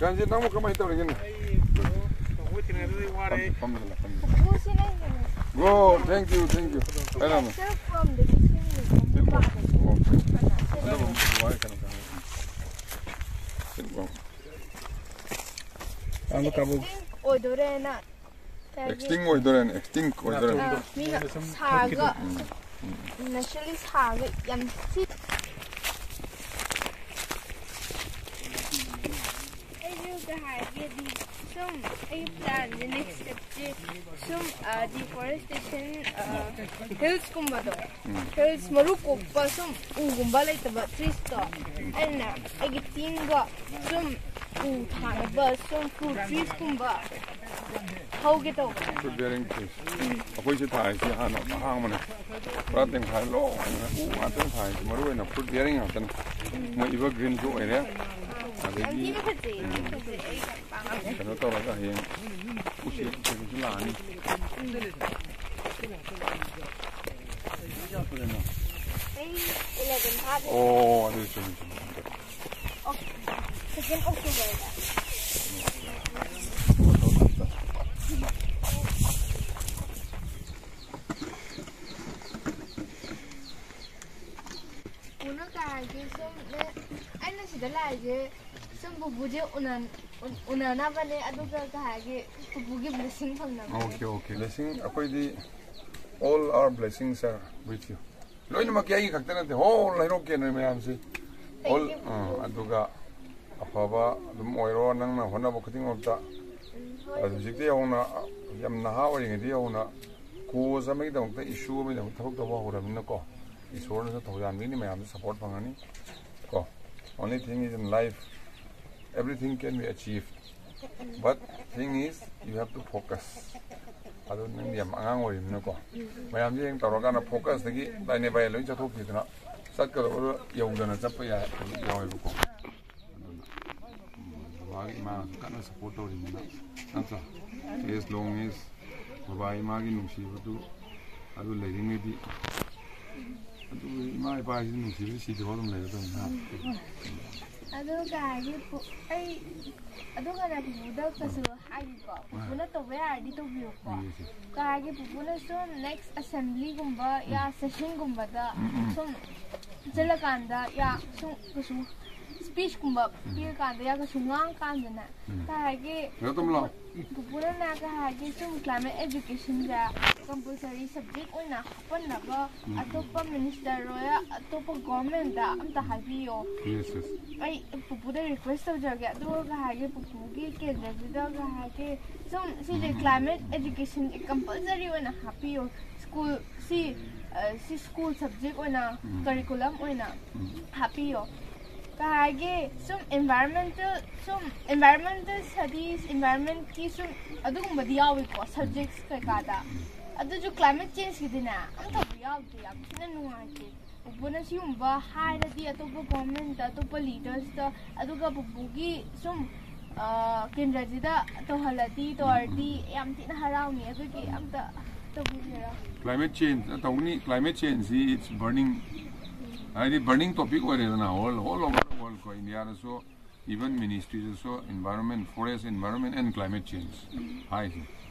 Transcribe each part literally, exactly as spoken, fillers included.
ꯔꯟꯖꯤꯠ, ꯅꯪꯕꯨ ꯀꯃꯥꯏꯅ ꯇꯧꯔꯤꯒꯦꯅꯦ? ꯑꯩ ꯇꯧꯕ ꯊꯦꯡꯅꯗꯕꯩ ꯋꯥꯔꯦ ꯑꯩ꯫ ꯐꯝꯁꯤꯜꯂꯣ, ꯐꯝꯁꯤꯜꯂꯣ꯫ ꯄꯨꯄꯨꯁꯤ ꯅꯪꯒꯤꯅꯦ꯫ GO, thank you, thank you. ꯍꯥꯏꯔꯝꯃꯣ꯫ Sir from the Christian Union. ꯑꯣ, ꯑꯗꯨꯝ ꯋꯥꯔꯤ ꯀꯩꯅꯣ ꯀꯩꯅꯣ꯫ ꯁꯤꯜꯂꯣ꯫ ꯇꯥꯃꯣ ꯀꯥꯕꯨ꯫ Extinct ꯑꯣꯏꯗꯣꯔꯦꯅ꯫ Extinct ꯑꯣꯏꯗꯣꯔꯦꯅꯦ, extinct ꯑꯣꯏꯗꯣꯔꯦꯅꯦ꯫ ꯑ, ꯃꯤꯅ ꯁꯥꯒ ꯅꯦꯆꯔꯦꯜꯂꯤ ꯁꯥꯒ ꯌꯥꯝ ꯊꯤ꯫ ꯑꯩꯁꯨ ꯀꯩ ꯍꯥꯏꯒꯦꯗꯤ ꯁꯨꯝ ꯑꯩꯒꯤ ꯄ꯭ꯂꯥꯟꯁꯦ ꯅꯦꯛꯁ ꯁ꯭ꯇꯦꯞꯁꯦ ꯁꯨꯝ ꯗꯤꯐꯣꯔꯦꯁꯇꯦꯁꯟ ꯍꯤꯜꯁꯀꯨꯝꯕꯗꯣ, ꯍꯤꯜꯁ ꯃꯔꯨ ꯀꯣꯛꯄ ꯁꯨꯝ ꯎꯒꯨꯝꯕ ꯂꯩꯇꯕ ꯇ꯭ꯔꯤꯁꯇꯣ ꯑꯩꯅ ꯑꯩꯒꯤ ꯇꯤꯝꯒ ꯁꯨꯝ ꯎ ꯊꯥꯅꯕ ꯁꯨꯝ ꯐ꯭ꯔꯨꯠ ꯇ꯭ꯔꯤꯁꯀꯨꯝꯕ ꯍꯧꯒꯦ ꯇꯧꯕ꯫ Fruit bearing trees꯫ ꯑꯩꯈꯣꯏꯁꯦ ꯊꯥꯏꯁꯤ ꯍꯥꯟꯅ ꯑꯍꯥꯡꯕꯅꯦ꯫ ꯄꯨꯔꯥ ꯇꯦꯡꯈꯥꯏ ꯂꯣꯏꯅ ꯎ ꯉꯥꯛꯇꯅꯤ ꯊꯥꯏꯁꯤ꯫ ꯃꯔꯨ ꯑꯣꯏꯅ fruit bearing ꯉꯥꯛꯇꯅꯤ꯫ ꯃꯣꯏ evergreenꯁꯨ ꯑꯣꯏꯔꯦ꯫ ꯌꯥꯝ ꯑꯗꯒꯤ ꯊꯤꯅ ꯐꯖꯩꯌꯦ, ꯌꯥꯝ ꯐꯖꯩ꯫ ꯑꯩ ꯌꯥꯝ ꯄꯥꯝꯃꯦ꯫ ꯀꯩꯅꯣ ꯇꯧꯔꯒ ꯍꯌꯦꯡ ꯎꯆꯦꯛ ꯎꯆꯦꯛꯁꯨ ꯂꯥꯛꯑꯅꯤ꯫ ꯑꯩ eleven ꯐꯥꯗꯦ꯫ ꯑꯣ, ꯑꯗꯨ ꯆꯨꯝꯃꯤ, ꯆꯨꯝꯃꯤ, ꯆꯨꯝꯃꯤ꯫ Second Octoberꯗ꯫ ꯄꯨꯅ ꯀꯥꯒꯤ ꯁꯨꯝ ꯑꯩꯅ ꯁꯤꯗ ꯂꯥꯛꯏꯁꯦ ꯁꯨꯝ ꯄꯨꯄꯨꯁꯦ ꯎꯅ- ꯎꯅꯅꯕꯅꯦ, ꯑꯗꯨꯒ ꯀꯥꯒꯤ ꯄꯨꯄꯨꯒꯤ ꯕ꯭ꯂꯦꯁꯤꯡ ꯐꯪꯅꯕꯅꯦ꯫ Okay, okay. Blessing, ꯑꯩꯈꯣꯏꯗꯤ all our blessings are with you. ꯂꯣꯏꯅꯃꯛꯀꯤ ꯑꯩꯒꯤ ꯈꯛꯇ ꯅꯠꯇꯦ, ꯍꯣꯜ ꯍꯩꯔꯣꯛꯀꯤ ꯅꯣꯏ ꯃꯌꯥꯝꯁꯤ꯫ All, ꯑꯥ, ꯑꯗꯨꯒ ꯑꯐꯕ ꯑꯗꯨꯝ ꯑꯣꯏꯔꯣ, ꯅꯪꯅ ꯍꯣꯠꯅꯕ ꯈꯨꯗꯤꯡꯃꯛꯇ꯫ ꯑꯗꯨ ꯍꯧꯖꯤꯛꯇꯤ ꯌꯧꯅ, ꯌꯥꯝ ꯅꯍꯥ ꯑꯣꯏꯔꯤꯉꯩꯗꯤ ꯌꯧꯅ cause ꯑꯃꯒꯤꯗꯃꯛꯇ, issue ꯑꯃꯒꯤꯗꯃꯛꯇ ꯊꯕꯛ ꯇꯧꯕ ꯍꯧꯔꯕꯅꯤꯅꯀꯣ, ꯏꯁꯣꯔꯅꯁꯨ ꯊꯧꯖꯥꯟꯕꯤꯅꯤ, ꯃꯌꯥꯝꯁꯨ support ꯐꯪꯒꯅꯤ ꯀꯣ꯫ Only thing is in life, everything can be achieved, but thing is, you have to focus. ꯑꯗꯨ ꯅꯪꯗꯤ ꯌꯥꯝ ꯑꯉꯥꯡ ꯑꯣꯏꯔꯤꯕꯅꯤꯅꯀꯣ, ꯃꯌꯥꯝꯁꯦ ꯍꯌꯦꯡ ꯇꯧꯔꯀꯥꯟꯗ focusꯇꯒꯤ ꯂꯥꯏꯅꯦ ꯚꯥꯏ ꯂꯣꯏ ꯆꯠꯊꯣꯛꯈꯤꯗꯅ ꯆꯠꯀꯗꯕꯗꯣ ꯌꯧꯗꯅ ꯆꯠꯄ ꯌꯥꯏ, ꯌꯥꯎꯋꯦꯕꯀꯣ꯫ ꯑꯗꯨꯅ ꯕꯕꯥꯒꯤ ꯏꯃꯥꯅꯁꯨ ꯀꯟꯅ support ꯇꯧꯔꯤꯕꯅꯤꯅ, ꯅꯠꯇ꯭ꯔꯥ? As long as ꯕꯕꯥ ꯏꯃꯥꯒꯤ ꯅꯨꯡꯁꯤꯕꯗꯨ ꯑꯗꯨ ꯂꯩꯔꯤꯉꯩꯗꯤ, ꯑꯗꯨ ꯏꯃꯥ ꯏꯄꯥꯁꯤ ꯅꯨꯡꯁꯤꯕꯗꯤ ꯁꯤꯗ꯭ꯔꯤꯐꯥꯎ ꯑꯗꯨꯝ ꯂꯩꯔꯗꯧꯅꯤ, ꯍꯥ? ꯑꯗꯨ ꯀꯩ ꯍꯥꯏꯒꯦ ꯄꯨ- ꯑꯩ ꯑꯗꯨ ꯀꯩꯅꯣ ꯄꯨꯄꯨꯗ ꯀꯩꯁꯨ ꯍꯥꯏꯒꯦꯀꯣ, ꯄꯨꯄꯨꯅ ꯇꯧꯕ ꯌꯥꯔꯗꯤ ꯇꯧꯕꯤꯌꯨꯀꯣ꯫ Yes, yes. ꯀꯩ ꯍꯥꯏꯒꯦ ꯄꯨꯄꯨꯅ ꯁꯨꯝ next assembly ꯒꯨꯝꯕ ꯌꯥ session ꯒꯨꯝꯕꯗ ꯎꯝ, ꯎꯝ꯫ ꯁꯨꯝ ꯆꯠꯂꯀꯥꯟꯗ ꯌꯥ ꯁꯨꯝ ꯀꯩꯁꯨ speech ꯀꯨꯝꯕ ꯄꯤꯔꯀꯥꯟꯗ ꯌꯥ ꯀꯩꯁꯨ ꯉꯥꯡꯀꯥꯟꯗꯅꯦ ꯀꯩ ꯍꯥꯏꯒꯦ ꯀꯩꯅꯣ ꯇꯧꯂꯣ꯫ ꯄꯨꯄꯨꯅ ꯀꯩ ꯍꯥꯏꯒꯦ ꯁꯨꯝ climate education ꯁꯦ compulsory subject ꯑꯣꯏꯅ ꯍꯥꯞꯄꯟꯅꯕ ꯑꯇꯣꯞꯄ minister ꯑꯣꯏꯔ ꯑꯇꯣꯞꯄ government ꯇ ꯑꯝꯇ ꯍꯥꯏꯕꯤꯌꯣ꯫ Yes, yes. ꯑꯩ ꯄꯨꯄꯨꯗ request ꯇꯧꯖꯒꯦ, ꯑꯗꯨꯒ ꯀꯩ ꯍꯥꯏꯒꯦ ꯄꯨꯄꯨꯒꯤ ꯀꯦꯟꯗ꯭ꯔꯁꯤꯗ ꯀꯩ ꯍꯥꯏꯒꯦ ꯁꯨꯝ ꯁꯤꯁꯦ climate education ꯁꯦ compulsory ꯑꯣꯏꯅ ꯍꯥꯞꯄꯤꯌꯣ꯫ School ꯁꯤ ꯑ, ꯁꯤ school subject ꯑꯣꯏꯅ curriculum ꯑꯣꯏꯅ ꯍꯥꯞꯄꯤꯌꯣ꯫ ꯀꯩ ꯍꯥꯏꯒꯦ ꯁꯨꯝ environmental ꯁꯨꯝ environmental studies environment ꯀꯤ ꯁꯨꯝ ꯑꯗꯨꯒꯨꯝꯕꯗꯤ ꯌꯥꯎꯏꯀꯣ subjects ꯀꯩꯀꯥꯗ꯫ ꯑꯗꯨꯁꯨ climate change ꯀꯤꯗꯤꯅꯦ ꯑꯝꯇꯕꯨ ꯌꯥꯎꯗꯦ, ꯌꯥꯝ ꯊꯤꯅ ꯅꯨꯡꯉꯥꯏꯇꯦ꯫ ꯎꯄꯨꯅ ꯁꯤꯒꯨꯝꯕ ꯍꯥꯏꯔꯗꯤ ꯑꯇꯣꯞꯄ government ꯇ ꯑꯇꯣꯞꯄ leaders ꯇ ꯑꯗꯨꯒ ꯄꯨꯄꯨꯒꯤ ꯁꯨꯝ ꯑ, ꯀꯦꯟꯗ꯭ꯔꯁꯤꯗ ꯇꯧꯍꯜꯂꯗꯤ ꯇꯧꯔꯗꯤ ꯌꯥꯝ ꯊꯤꯅ ꯍꯔꯥꯎꯅꯤ꯫ ꯑꯗꯨꯒꯤ ꯑꯝꯇ ꯇꯧꯕꯤꯒꯦꯔꯥ? Climate change ꯇꯧꯅꯤ꯫ Climate change ꯁꯤ it's burning, ꯍꯥꯏꯗꯤ burning topic ꯑꯣꯏꯔꯦꯗꯅ꯫ All all over the world ꯀꯣ, ꯏꯟꯗꯤꯌꯥꯗꯁꯨ, even ministry ꯗꯁꯨ environment, forest, environment and climate change ꯍꯥꯏꯁꯦ꯫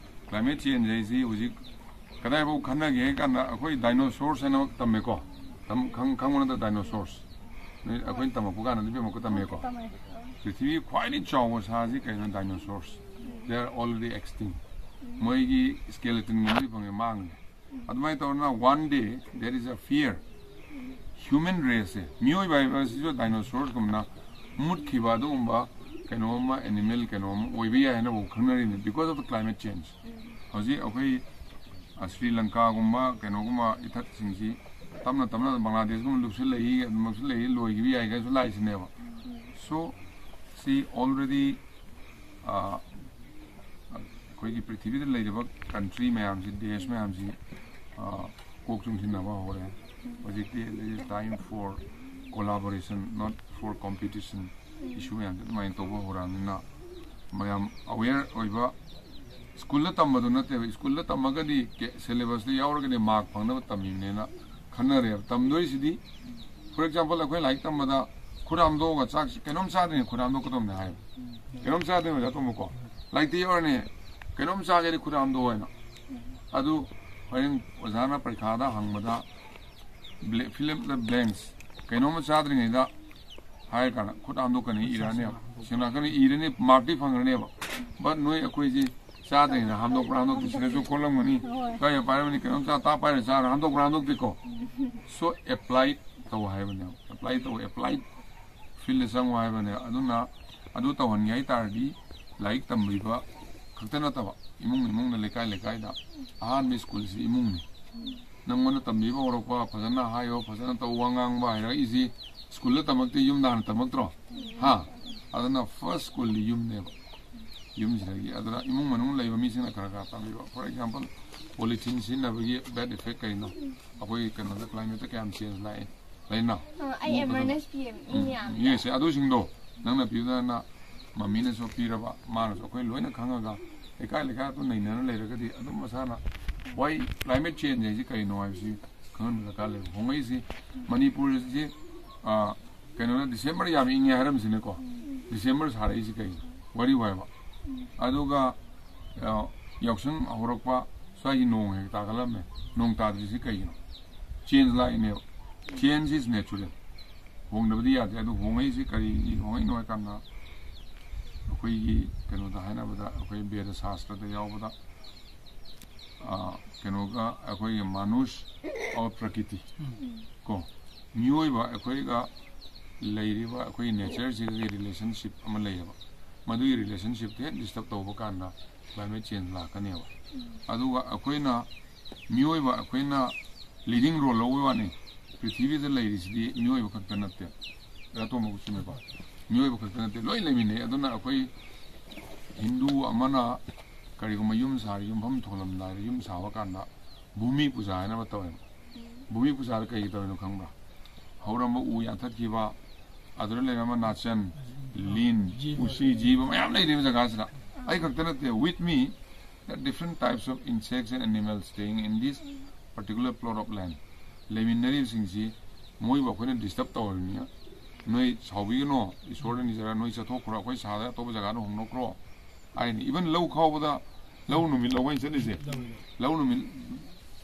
Climate change ꯍꯥꯏꯁꯤ ꯍꯧꯖꯤꯛ ꯀꯗꯥꯏꯐꯥꯎ ꯈꯟꯅꯒꯦ ꯍꯥꯏ ꯀꯥꯟꯗ ꯑꯩꯈꯣꯏ dinosaurs ꯍꯥꯏꯅ ꯇꯝꯃꯦꯀꯣ꯫ ꯇꯝ- ꯈꯪ- ꯈꯪꯕ ꯅꯠꯇ꯭ꯔ dinosaurs? ꯅꯣꯏ ꯑꯩꯈꯣꯏꯅ ꯇꯝꯃꯛꯄ ꯀꯥꯟꯗꯗꯤ ꯏꯕꯦꯝꯃꯛꯀ ꯇꯝꯃꯦꯀꯣ꯫ ꯄ꯭ꯔꯤꯊꯤꯕꯤ ꯈ꯭ꯋꯥꯏꯗꯒꯤ ꯆꯥꯎꯕ ꯁꯥꯁꯤ ꯀꯩꯅꯣ? Dinosaurs. They are already extinct. ꯃꯣꯏꯒꯤ skeleton ꯒꯨꯝꯕꯗꯤ ꯐꯪꯉꯦ, ꯃꯥꯡꯉꯦ꯫ ꯑꯗꯨꯃꯥꯏꯅ ꯇꯧꯗꯅ one day there is a fear, human race ꯁꯦ, ꯃꯤꯑꯣꯏꯕ ꯍꯥꯏꯕꯁꯤꯁꯨ dinosaurs ꯒꯨꯝꯅ ꯃꯨꯠꯈꯤꯕ ꯑꯗꯨꯒꯨꯝꯕ ꯀꯩꯅꯣ ꯑꯃ, animal ꯀꯩꯅꯣ ꯑꯃ ꯑꯣꯏꯕ ꯌꯥꯏ ꯍꯥꯏꯅꯐꯥꯎ ꯈꯪꯅꯔꯤꯅꯤ, because of the climate change. ꯍꯧꯖꯤꯛ ꯑꯩꯈꯣꯏ, ꯑ, ꯁ꯭ꯔꯤ ꯂꯪꯀꯥꯒꯨꯝꯕ ꯀꯩꯅꯣꯒꯨꯝꯕ ꯏꯊꯠꯁꯤꯡꯁꯤ ꯇꯞꯅ ꯇꯞꯅ ꯕꯪꯒ꯭ꯂꯥꯗꯦꯁꯀꯨꯝꯕ ꯂꯨꯞꯁꯤꯜꯂꯛꯏ, ꯂꯨꯞꯁꯤꯜꯂꯛꯏ, ꯂꯣꯏꯈꯤꯕ ꯌꯥꯏ ꯀꯥꯏꯁꯨ ꯂꯥꯛꯏꯁꯤꯅꯦꯕ꯫ So ꯁꯤ already, ꯑ, ꯑꯩꯈꯣꯏꯒꯤ ꯄ꯭ꯔꯤꯊꯤꯕꯤꯗ ꯂꯩꯔꯤꯕ country ꯃꯌꯥꯝꯁꯤ, ꯗꯦꯁ ꯃꯌꯥꯝꯁꯤ, ꯑ, ꯀꯣꯛ ꯆꯨꯡꯁꯤꯟꯅꯕ ꯍꯧꯔꯦ꯫ ꯍꯧꯖꯤꯛꯇꯤ it is time for collaboration, not for competition. Issue ꯃꯌꯥꯝꯁꯦ ꯑꯗꯨꯃꯥꯏꯅ ꯇꯧꯕ ꯍꯧꯔꯛꯑꯕꯅꯤꯅ ꯃꯌꯥꯝ aware ꯑꯣꯏꯕ, school ꯗ ꯇꯝꯕꯗꯨ ꯅꯠꯇꯦꯕ꯫ School ꯗ ꯇꯝꯃꯒꯗꯤ ꯀꯦ-, syllabus ꯇ ꯌꯥꯎꯔꯒꯗꯤ mark ꯐꯪꯅꯕ ꯇꯝꯃꯤꯕꯅꯦꯅ ꯈꯟꯅꯔꯦꯕ꯫ ꯇꯝꯗꯣꯏꯁꯤꯗꯤ, for example, ꯑꯩꯈꯣꯏ ꯂꯥꯏꯔꯤꯛ ꯇꯝꯕꯗ ꯈꯨꯠ ꯍꯥꯝꯗꯣꯛꯑꯒ ꯆꯥꯛ, ꯀꯩꯅꯣꯝ ꯆꯥꯗ꯭ꯔꯤꯉꯩ ꯈꯨꯠ ꯍꯥꯝꯗꯣꯛꯀꯗꯕꯅꯦ ꯍꯥꯏꯌꯦꯕ꯫ ꯀꯩꯅꯣꯝ ꯆꯥꯗ꯭ꯔꯤꯉꯩ ꯑꯣꯖꯥ ꯇꯣꯝꯕꯀꯣ, ꯂꯥꯏꯔꯤꯛꯇ ꯌꯥꯎꯔꯅꯤ, "ꯀꯩꯅꯣꯝ ꯆꯥꯒꯦꯗꯤ ꯈꯨꯠ ꯍꯥꯝꯗꯣꯛꯑꯣ" ꯍꯥꯏꯅ꯫ ꯑꯗꯨ ꯍꯣꯔꯦꯟ ꯑꯣꯖꯥꯅ ꯄꯔꯤꯈꯥꯗ ꯍꯪꯕꯗ, ꯕ꯭ꯂꯦ-, fill up the blanks, ꯀꯩꯅꯣꯝꯃ ꯆꯥꯗ꯭ꯔꯤꯉꯩꯗ ꯍꯥꯏꯔ ꯀꯥꯟꯗ ꯈꯨꯠ ꯍꯥꯝꯗꯣꯛꯀꯅꯤ, ꯏꯔꯛꯑꯅꯦꯕ, ꯁꯦꯡꯂꯛꯀꯅꯤ, ꯏꯔꯅꯤ, ꯃꯥꯔꯛꯇꯤ ꯐꯪꯈ꯭ꯔꯅꯦꯕ꯫ But ꯅꯣꯏ ꯑꯩꯈꯣꯏꯁꯤ ꯆꯥꯗ꯭ꯔꯤꯉꯩꯗ ꯍꯥꯝꯗꯣꯛꯄ꯭ꯔꯥ ꯍꯥꯝꯗꯣꯛꯇꯦ, ꯁꯤꯗꯁꯨ ꯈꯣꯠꯂꯝꯒꯅꯤ, ꯀꯥꯏꯗ ꯄꯥꯏꯔꯝꯃꯅꯤ, ꯀꯩꯅꯣꯝ ꯆꯥ ꯇꯥ ꯄꯥꯏꯔ ꯆꯥꯔ ꯍꯥꯝꯗꯣꯛꯄ꯭ꯔꯥ ꯍꯥꯝꯗꯣꯛꯇꯦꯀꯣ꯫ So apply ꯇꯧ ꯍꯥꯏꯕꯅꯦꯕ, apply ꯇꯧ, apply field ꯆꯪꯉꯨ ꯍꯥꯏꯕꯅꯦ꯫ ꯑꯗꯨꯅ ꯑꯗꯨ ꯇꯧꯍꯟꯒꯦ ꯍꯥꯏ ꯇꯥꯔꯗꯤ ꯂꯥꯏꯔꯤꯛ ꯇꯝꯕꯤꯕ ꯈꯛꯇ ꯅꯠꯇꯕ, ꯏꯃꯨꯡ ꯏꯃꯨꯡꯗ, ꯂꯩꯀꯥꯏ ꯂꯩꯀꯥꯏꯗ, ꯑꯍꯥꯟꯕ ꯁ꯭ꯀꯨꯜꯁꯤ ꯏꯃꯨꯡꯅꯤ꯫ ꯅꯪꯉꯣꯟꯗ ꯇꯝꯕꯤꯕ ꯍꯧꯔꯛꯄ, ꯐꯖꯅ ꯍꯥꯏꯌꯣ, ꯐꯖꯅ ꯇꯧ, ꯋꯥ ꯉꯥꯡꯕ ꯍꯥꯏꯔꯛꯏꯁꯤ ꯁ꯭ꯀꯨꯜꯗ ꯇꯝꯃꯛꯇꯦ, ꯌꯨꯝꯗ ꯍꯥꯟꯅ ꯇꯝꯃꯛꯇ꯭ꯔꯣ? ꯍꯥ? ꯑꯗꯨꯅ first ꯁ꯭ꯀꯨꯜꯗꯤ ꯌꯨꯝꯅꯦꯕ꯫ ꯌꯨꯝꯁꯤꯗꯒꯤ, ꯑꯗꯨꯅ ꯏꯃꯨꯡ ꯃꯅꯨꯡ ꯂꯩꯕ ꯃꯤꯁꯤꯡꯅ ꯈꯔ ꯈꯔ ꯇꯝꯕꯤꯕ꯫ For example, polythene ꯁꯤꯖꯤꯟꯅꯕꯒꯤ bad effect ꯀꯩꯅꯣ? ꯑꯩꯈꯣꯏ ꯀꯩꯅꯣꯗ, climate ꯇ ꯀꯌꯥꯝ change ꯂꯥꯛꯑꯦ? ꯂꯩꯅ? ꯑ, ꯑꯩ ꯎ, ꯑꯗꯨ, awareness ꯄꯤꯌꯦ, ꯃꯤ ꯎꯝ, ꯃꯌꯥꯝꯗ꯫ Yes, ꯑꯗꯨꯁꯤꯡꯗꯣ ꯅꯪꯅ ꯄꯤꯕꯗꯅ ꯃꯃꯤꯅꯁꯨ ꯄꯤꯔꯕ, ꯃꯥꯅꯁꯨ, ꯑꯩꯈꯣꯏ ꯂꯣꯏꯅ ꯈꯪꯉꯒ ꯂꯩꯀꯥꯏ ꯂꯩꯀꯥꯏ ꯑꯗꯨ ꯅꯩꯅꯅ ꯂꯩꯔꯒꯗꯤ ꯑꯗꯨꯝ ꯃꯁꯥꯅ, why climate change ꯍꯥꯏꯁꯤ ꯀꯩꯅꯣ ꯍꯥꯏꯕꯁꯤ ꯈꯪꯍꯟꯕ ꯗꯔꯀꯥꯔ ꯂꯩꯕ꯫ ꯍꯣꯡꯉꯛꯏꯁꯤ ꯃꯅꯤꯄꯨꯔꯁꯤ, ꯑ, ꯀꯩꯅꯣꯅ December ꯌꯥꯝ ꯏꯪꯉꯦ ꯍꯥꯏꯔꯝꯁꯤꯅꯦꯀꯣ꯫ December ꯁꯥꯔꯛꯏꯁꯤ ꯀꯩꯅꯣ? ꯋꯥꯔꯤ ꯋꯥꯏꯕ꯫ ꯑꯗꯨꯒ, ꯑ, ꯌꯥꯎꯁꯪ ꯍꯧꯔꯛꯄ ꯁ꯭ꯋꯥꯏꯒꯤ ꯅꯣꯡ ꯍꯦꯛ ꯇꯥꯒꯠꯂꯝꯃꯦ꯫ ꯅꯣꯡ ꯇꯥꯗ꯭ꯔꯤꯁꯤ ꯀꯩꯒꯤꯅꯣ? Change ꯂꯥꯛꯏꯅꯦꯕ꯫ Change is natural꯫ ꯍꯣꯡꯗꯕꯗꯤ ꯌꯥꯗꯦ꯫ ꯑꯗꯨ ꯍꯣꯡꯉꯛꯏꯁꯤ ꯀꯔꯤꯒꯤ ꯍꯣꯡꯉꯛꯏꯅꯣ ꯍꯥꯏ ꯀꯥꯟꯗ, ꯑꯩꯈꯣꯏꯒꯤ ꯀꯩꯅꯣꯗ ꯍꯥꯏꯅꯕꯗ, ꯑꯩꯈꯣꯏ ꯕꯦꯗ ꯁꯥꯁꯇ꯭ꯔꯗ ꯌꯥꯎꯕꯗ, ꯑ, ꯀꯩꯅꯣꯒ ꯑꯩꯈꯣꯏꯒꯤ ꯃꯥꯅꯨꯁ ꯑꯣꯔ ꯄ꯭ꯔꯀꯤꯇꯤ ꯀꯣ, ꯃꯤꯑꯣꯏꯕ ꯑꯩꯈꯣꯏꯒ ꯂꯩꯔꯤꯕ ꯑꯩꯈꯣꯏꯒꯤ nature ꯁꯤꯒꯤ relationship ꯑꯃ ꯂꯩꯌꯦꯕ꯫ ꯃꯗꯨꯒꯤ relationship ꯇꯨ ꯍꯦꯛ disturb ꯇꯧꯕ ꯀꯥꯟꯗ climate change ꯂꯥꯛꯀꯅꯦꯕ꯫ ꯑꯗꯨꯒ ꯑꯩꯈꯣꯏꯅ, ꯃꯤꯑꯣꯏꯕ ꯑꯩꯈꯣꯏꯅ leading role ꯂꯧꯕ ꯋꯥꯅꯤ꯫ ꯄ꯭ꯔꯤꯊꯤꯕꯤꯗ ꯂꯩꯔꯤꯁꯤꯗꯤ ꯃꯤꯑꯣꯏꯕ ꯈꯛꯇ ꯅꯠꯇꯦ꯫ ꯑꯇꯣꯝꯕ ꯆꯨꯝꯃꯦꯀꯣ? ꯃꯤꯑꯣꯏꯕ ꯈꯛꯇ ꯅꯠꯇꯦ, ꯂꯣꯏ ꯂꯩꯃꯤꯟꯅꯩ꯫ ꯑꯗꯨꯅ ꯑꯩꯈꯣꯏ ꯍꯤꯟꯗꯨ ꯑꯃꯅ ꯀꯔꯤꯒꯨꯝꯕ ꯌꯨꯝ ꯁꯥꯔꯤ, ꯌꯨꯝꯐꯝ ꯊꯣꯜꯂꯝꯗꯥꯏꯗ ꯌꯨꯝ ꯁꯥꯕ ꯀꯥꯟꯗ ꯚꯨꯃꯤ ꯄꯨꯖꯥ ꯍꯥꯏꯅ ꯑꯃ ꯇꯧꯋꯦꯕ꯫ ꯚꯨꯃꯤ ꯄꯨꯖꯥꯗ ꯀꯩꯒꯤ ꯇꯧꯔꯤꯅꯣ ꯈꯪꯕ꯭ꯔꯥ? ꯍꯧꯔꯝꯕ ꯎ ꯌꯥꯟꯊꯠꯈꯤꯕ, ꯑꯗꯨꯗ ꯂꯩꯔꯝꯕ ꯅꯥꯆꯟ, ꯂꯤꯟ, ꯎꯆꯤ, ꯖꯤꯕ ꯃꯌꯥꯝ ꯂꯩꯔꯤꯕ ꯖꯒꯥꯁꯤꯗ꯫ ꯑꯩ ꯈꯛꯇ ꯅꯠꯇꯦ, with me, there are different types of insects and animals staying in this particular plot of land. ꯂꯩꯃꯤꯟꯅꯔꯤꯕꯁꯤꯡꯁꯤ ꯃꯣꯏꯕꯨ ꯑꯩꯈꯣꯏꯅ disturb ꯇꯧꯔꯕꯅꯤꯅ, ꯅꯣꯏ ꯁꯥꯎꯕꯤꯒꯅꯣ, ꯏꯁꯣꯔꯗ ꯅꯤꯖꯔ, ꯅꯣꯏ ꯆꯠꯊꯣꯛꯈ꯭ꯔꯣ, ꯑꯩꯈꯣꯏ ꯁꯥꯗ ꯑꯇꯣꯞꯄ ꯖꯒꯥꯗ ꯍꯣꯡꯗꯣꯛꯈ꯭ꯔꯣ ꯍꯥꯏꯅꯤ꯫ ꯏꯚꯟ ꯂꯧ ꯈꯥꯎꯕꯗ, ꯂꯧ ꯅꯨꯃꯤꯠ ꯂꯧꯕ ꯑꯩꯅ ꯆꯠꯂꯤꯁꯦ, ꯂꯧ ꯅꯨꯃꯤꯠ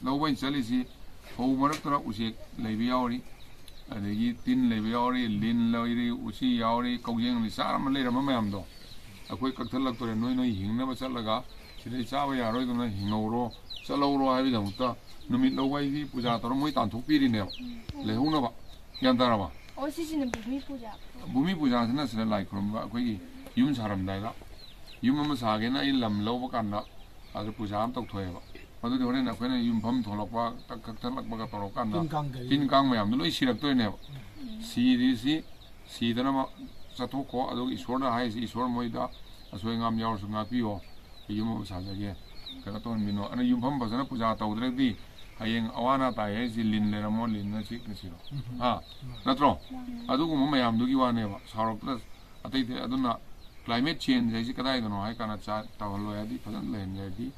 ꯂꯧꯕ ꯑꯩꯅ ꯆꯠꯂꯤꯁꯤ, ꯐꯧ ꯃꯔꯛꯇꯨꯗ ꯎꯆꯦꯛ ꯂꯩꯕ ꯌꯥꯎꯔꯤ, ꯑꯗꯒꯤ ꯇꯤꯟ ꯂꯩꯕ ꯌꯥꯎꯔꯤ, ꯂꯤꯟ ꯂꯩꯔꯤ, ꯎꯆꯤ ꯌꯥꯎꯔꯤ, ꯀꯧꯖꯦꯡ ꯂꯤꯆꯥ ꯑꯃ ꯂꯩꯔꯝꯕ ꯃꯌꯥꯝꯗꯣ ꯑꯩꯈꯣꯏ ꯀꯛꯊꯠꯂꯛꯇꯣꯔꯦ꯫ ꯅꯣꯏ, ꯅꯣꯏ ꯍꯤꯡꯅꯕ ꯆꯠꯂꯒ ꯁꯤꯗꯩ ꯆꯥꯕ ꯌꯥꯔꯣꯏꯗꯅ ꯍꯤꯡꯍꯧꯔꯣ, ꯆꯠꯍꯧꯔꯣ ꯍꯥꯏꯕꯒꯤꯗꯃꯛꯇ ꯅꯨꯃꯤꯠ ꯂꯧꯕ ꯍꯥꯏꯗꯤ ꯄꯨꯖꯥ ꯇꯧꯔ ꯃꯣꯏ ꯇꯥꯟꯊꯣꯛꯄꯤꯔꯤꯅꯦꯕ, ꯂꯩꯍꯧꯅꯕ꯫ ꯒ꯭ꯌꯥꯟ ꯇꯥꯔꯕ? ꯑꯣ, ꯁꯤꯁꯤꯅ ꯚꯨꯃꯤ ꯄꯨꯖꯥ꯫ ꯚꯨꯃꯤ ꯄꯨꯖꯥꯁꯤꯅ ꯁꯤꯗ ꯂꯥꯏ ꯈꯨꯔꯨꯝꯕ, ꯑꯩꯈꯣꯏꯒꯤ ꯌꯨꯝ ꯁꯥꯔꯝꯗꯥꯏꯗ, ꯌꯨꯝ ꯑꯃ ꯁꯥꯒꯦꯅ ꯑꯩ ꯂꯝ ꯂꯧꯕ ꯀꯥꯟꯗ ꯑꯗꯨ ꯄꯨꯖꯥ ꯑꯃ ꯇꯧꯊꯣꯛꯑꯦꯕ꯫ ꯃꯗꯨꯗꯤ ꯍꯣꯔꯦꯟ ꯑꯩꯈꯣꯏꯅ ꯌꯨꯝꯐꯝ ꯊꯣꯛꯂꯛꯄ, ꯀꯛ-, ꯀꯛꯊꯠꯂꯛꯄꯒ ꯇꯧꯔꯀꯥꯟꯗ ꯇꯤꯟ ꯀꯥꯡ ꯀꯩ ꯇꯤꯟ ꯀꯥꯡ ꯃꯌꯥꯝꯗꯣ ꯂꯣꯏ ꯁꯤꯔꯛꯇꯣꯏꯅꯦꯕ꯫ ꯁꯤꯔꯤꯁꯤ ꯁꯤꯗꯅꯕ ꯆꯠꯊꯣꯛꯈꯣ꯫ ꯑꯗꯨꯒ ꯏꯁꯣꯔꯗ ꯍꯥꯏꯔꯤꯁꯤ, "ꯏꯁꯣꯔ, ꯃꯣꯏꯗ ꯑꯁꯣꯏ ꯑꯉꯥꯝ ꯌꯥꯎꯔꯁꯨ ꯉꯥꯛꯄꯤꯌꯣ, ꯑꯩ ꯌꯨꯝ ꯑꯃ ꯁꯥꯖꯒꯦ, ꯀꯩꯅꯣ ꯇꯧꯍꯟꯕꯤꯅꯣ"꯫ ꯑꯗꯨꯅ ꯌꯨꯝꯐꯝ ꯐꯖꯅ ꯄꯨꯖꯥ ꯇꯧꯗ꯭ꯔꯒꯗꯤ ꯍꯌꯦꯡ ꯑꯋꯥ ꯑꯅꯥ ꯇꯥꯏ ꯍꯥꯏꯁꯤ ꯂꯤꯟ ꯂꯩꯔꯝꯃꯣ, ꯂꯤꯟꯅ ꯆꯤꯛꯅ ꯁꯤꯔꯣ꯫ ꯍꯥ? ꯅꯠꯇ꯭ꯔꯣ? ꯑꯗꯨꯒꯨꯝꯕ ꯃꯌꯥꯝꯗꯨꯒꯤ ꯋꯥꯅꯦꯕ, ꯁꯥꯎꯔꯛꯄꯗ ꯑꯇꯩ ꯑꯇꯩ꯫ ꯑꯗꯨꯅ climate change ꯍꯥꯏꯁꯤ ꯀꯗꯥꯏꯗꯅꯣ ꯍꯥꯏ ꯀꯥꯟꯗ, ꯆꯥ-, ꯇꯧꯍꯜꯂꯣꯏ ꯍꯥꯏꯗꯤ, ꯐꯖꯅ ꯂꯩꯍꯟꯒꯦ ꯍꯥꯏꯗꯤ,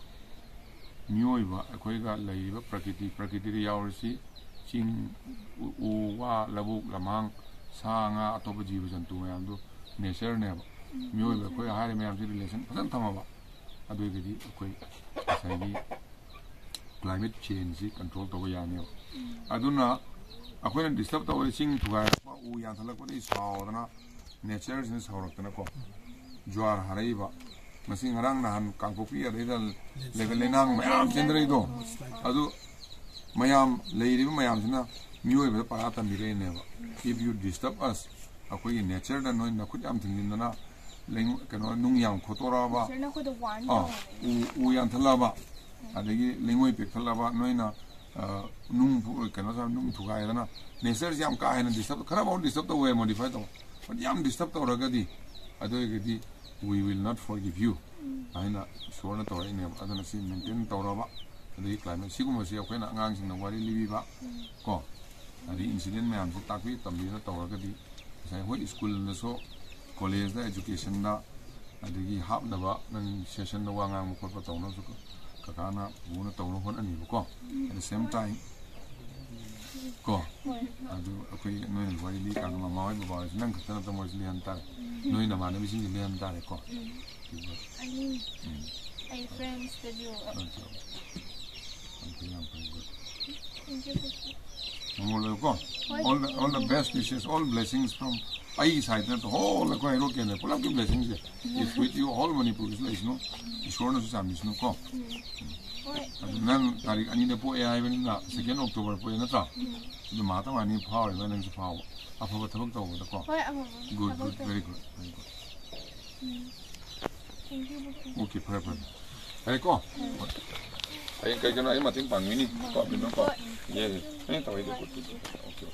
ꯃꯤꯑꯣꯏꯕ ꯑꯩꯈꯣꯏꯒ ꯂꯩꯔꯤꯕ ꯄ꯭ꯔꯀꯤꯇꯤ, ꯄ꯭ꯔꯀꯤꯇꯤꯗ ꯌꯥꯎꯔꯤꯁꯤ ꯆꯤꯡ, ꯎ, ꯎ, ꯋꯥ, ꯂꯧꯕꯨꯛ, ꯂꯝꯍꯥꯡ, ꯁꯥ, ꯉꯥ, ꯑꯇꯣꯞꯄ ꯖꯤꯕ ꯖꯟꯇꯨ ꯃꯌꯥꯝꯗꯨ natureꯅꯦꯕ꯫ ꯃꯤꯑꯣꯏꯕ ꯑꯩꯈꯣꯏ ꯍꯥꯏꯔꯤꯕ ꯃꯌꯥꯝꯁꯤ relation ꯐꯖꯅ ꯊꯝꯃꯕ, ꯑꯗꯨ ꯑꯣꯏꯔꯒꯗꯤ ꯑꯩꯈꯣꯏ ꯉꯁꯥꯏꯒꯤ climate changeꯁꯤ control ꯇꯧꯕ ꯌꯥꯅꯦꯕ꯫ ꯑꯗꯨꯅ ꯑꯩꯈꯣꯏꯅ disturb ꯇꯧꯔꯗꯤ ꯆꯤꯡ ꯊꯨꯒꯥꯏꯔꯛꯄ, ꯎ ꯌꯥꯟꯊꯠꯂꯛꯄꯗꯒꯤ ꯁꯥꯎꯗꯅ natureꯁꯤꯅ ꯁꯥꯎꯔꯛꯇꯅꯀꯣ, ꯖ꯭ꯋꯥꯔ ꯍꯥꯔꯛꯏꯕ꯫ ꯉꯁꯤ ꯉꯔꯥꯡ ꯅꯍꯥꯟ ꯀꯥꯡꯄꯣꯛꯄꯤ ꯑꯗꯩꯗ ꯂꯩꯕ ꯂꯩꯅꯥꯡ ꯃꯌꯥꯝ ꯆꯦꯟꯊꯔꯛꯏꯗꯣ, ꯑꯗꯨ ꯃꯌꯥꯝ ꯂꯩꯔꯤꯕ ꯃꯌꯥꯝꯁꯤꯅ ꯃꯤꯑꯣꯏꯕꯗ ꯄꯔꯥ ꯇꯝꯕꯤꯔꯛꯏꯅꯦꯕ꯫ If you disturb us, ꯑꯩꯈꯣꯏꯒꯤ natureꯗ ꯅꯣꯏ ꯅꯈꯨꯠ ꯌꯥꯝ ꯊꯤꯡꯖꯤꯟꯗꯅ ꯂꯩꯉꯣ-, ꯀꯩꯅꯣ, ꯅꯨꯡ ꯌꯥꯝ ꯈꯣꯠꯇꯣꯔꯛꯑꯕ, ꯏꯁꯣꯔꯅ ꯑꯩꯈꯣꯏꯗ warn ꯑꯥ, ꯇꯧꯔꯕꯅꯦ꯫ ꯎ, ꯎ ꯌꯥꯟꯊꯠꯂꯛꯑꯕ, ꯑꯗꯒꯤ ꯂꯩꯉꯣꯏ ꯄꯦꯛꯊꯠꯂꯛꯑꯕ, ꯅꯣꯏꯅ, ꯑ, ꯅꯨꯡ ꯐꯨ-, ꯀꯩꯅꯣ ꯇꯧꯔ ꯅꯨꯡ ꯊꯨꯒꯥꯏꯗꯅ natureꯁꯤ ꯌꯥꯝ ꯀꯥ ꯍꯦꯟꯅ disturb, ꯈꯔꯐꯥꯎ disturb ꯇꯧꯋꯦ, modify ꯇꯧ, but ꯌꯥꯝ disturb ꯇꯧꯔꯒꯗꯤ, ꯑꯗꯨ ꯑꯣꯏꯔꯒꯗꯤ "We will not forgive you" ꯍꯥꯏꯅ ꯏꯁꯣꯔꯅ ꯇꯧꯔꯛꯏꯅꯦꯕ꯫ ꯑꯗꯨꯅ ꯁꯤ maintain ꯇꯧꯔꯕ, ꯑꯗꯒꯤ climate ꯁꯤꯒꯨꯝꯕꯁꯤ ꯑꯩꯈꯣꯏꯅ ꯑꯉꯥꯡꯁꯤꯡꯅ ꯋꯥꯔꯤ ꯂꯤꯕꯤꯕ ꯀꯣ, ꯑꯗꯒꯤ incident ꯃꯌꯥꯝꯁꯤ ꯇꯥꯛꯄꯤ ꯇꯝꯕꯤꯗꯅ ꯇꯧꯔꯒꯗꯤ, ꯉꯁꯥꯏ ꯑꯩꯈꯣꯏ schoolꯗꯁꯨ, collegeꯗ, educationꯗ, ꯑꯗꯒꯤ ꯍꯥꯞꯅꯕ ꯅꯪ sessionꯗ ꯋꯥ ꯉꯥꯡꯕ ꯈꯣꯠꯄ ꯇꯧꯅꯕꯁꯨ ꯀꯀꯥꯅ ꯄꯨꯅ ꯇꯧꯅꯕ ꯍꯣꯠꯅꯅꯤꯕꯀꯣ꯫ At the same time, ꯀꯣ꯫ ꯑꯗꯨ ꯑꯩꯈꯣꯏ ꯅꯣꯏꯅ ꯋꯥꯔꯤ ꯂꯤꯀꯥꯟꯗ ꯃꯃꯥ ꯍꯣꯏ ꯕꯕꯥ ꯍꯣꯏꯁꯨ ꯅꯪ ꯈꯛꯇ ꯅꯠꯇꯕ ꯃꯣꯏꯁꯨ ꯂꯤꯍꯟ ꯇꯥꯔꯦ꯫ ꯅꯣꯏ ꯅꯃꯥꯟꯅꯕꯤꯁꯤꯡꯁꯨ ꯂꯤꯍꯟ ꯇꯥꯔꯦꯀꯣ꯫ ꯑꯗꯨꯒ, ꯑꯅꯤ ꯎꯝ, ꯑꯩ friends ꯇꯗꯤ okay, okay. ꯌꯥꯝ ꯐꯩ, ꯌꯥꯝ ꯐꯩ, good. Thank you. ꯃꯉꯣꯟꯗꯀꯣ, all the, all the best wishes, all blessings from ꯑꯩꯒꯤ side ꯅꯠꯇ꯭ꯔꯣ, whole ꯑꯩꯈꯣꯏ ꯍꯩꯔꯣꯛ ꯀꯦꯟꯗ꯭ꯔ ꯄꯨꯂꯞꯀꯤ blessings say is with you, all ꯃꯅꯤꯄꯨꯔꯒꯤꯁꯨ ꯂꯩꯁꯅꯨ, ꯏꯁꯣꯔꯅꯁꯨ ꯆꯥꯟꯕꯤꯁꯅꯨ ꯀꯣ꯫ ꯍꯣꯏ꯫ ꯑꯗꯨ ꯅꯪ ꯇꯥꯔꯤꯛ ꯑꯅꯤꯗ ꯄꯣꯛꯑꯦ ꯍꯥꯏꯕꯅꯤꯅ, second October ꯄꯣꯛꯑꯦ ꯅꯠꯇ꯭ꯔꯣ? ꯑꯗꯨ ꯃꯍꯥꯇꯃꯥ ꯒꯥꯟꯙꯤ ꯐꯥꯎꯔꯤꯕ ꯅꯪꯁꯨ ꯐꯥꯎꯕ, ꯑꯐꯕ ꯊꯕꯛ ꯇꯧꯕꯗꯀꯣ꯫ ꯍꯣꯏ, ꯑꯐꯕ Good, ꯊꯕꯛ good, ꯇꯧ- very good, very good. Um. Thank you, ꯕꯨꯀꯤ꯫ Okay, ꯐꯔꯦ, ꯐꯔꯦ꯫ ꯐꯔꯦꯀꯣ? ꯍꯌꯦꯡ ꯀꯩ ꯀꯩꯅꯣ ꯑꯩ ꯃꯇꯦꯡ ꯄꯥꯡꯕꯤꯅꯤ ꯀꯣ, ꯑꯕꯤꯅꯀꯣ? ꯌꯦ, ꯌꯦ꯫ ꯑꯩꯅ ꯇꯧꯔꯤꯗꯣ good, good, good. Okay, okay.